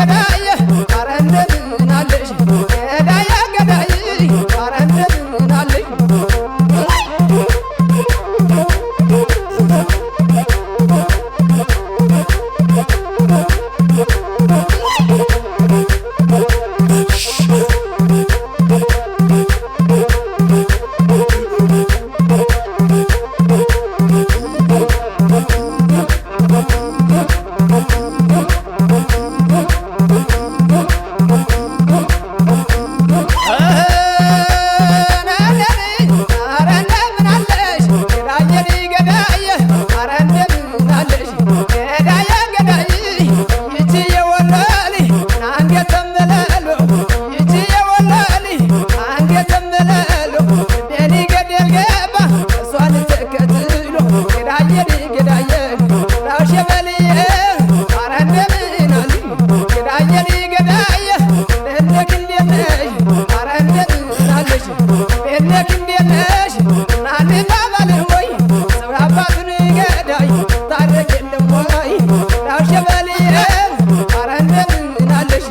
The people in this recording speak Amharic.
ገዳይ፣ ኧረ እንደምን አለሽ ገዳይ ገዳይ፣ ኧረ እንደምን አለሽ። ኧረ እንደምን አለሽ ገዳዬ ገዳዬ፣ ኧረ እንደምን አለሽ ገዳዬ ገዳይ። ይቺ የወሎሊ አንገተ መለሎ፣ ይቺ የወሎሊ አንገተ መለሎ፣ ቤኒ ገደል ገባ እሷን ተከትሎ። ገዳዬ ገዳዬ ራሸበልዬ፣ ኧረ እንደምን አለሽ ገዳዬ ገዳዬ። እንዴት እንዴት ነሽ? ኧረ እንደምን አለሽ? ቤት እንዴት ነሽ? አንባባል ወይ ሰው አባቱን ገዳይ ታረቅ የለም ወይ? ራሸበልዬ፣ ኧረ እንደምን አለሽ።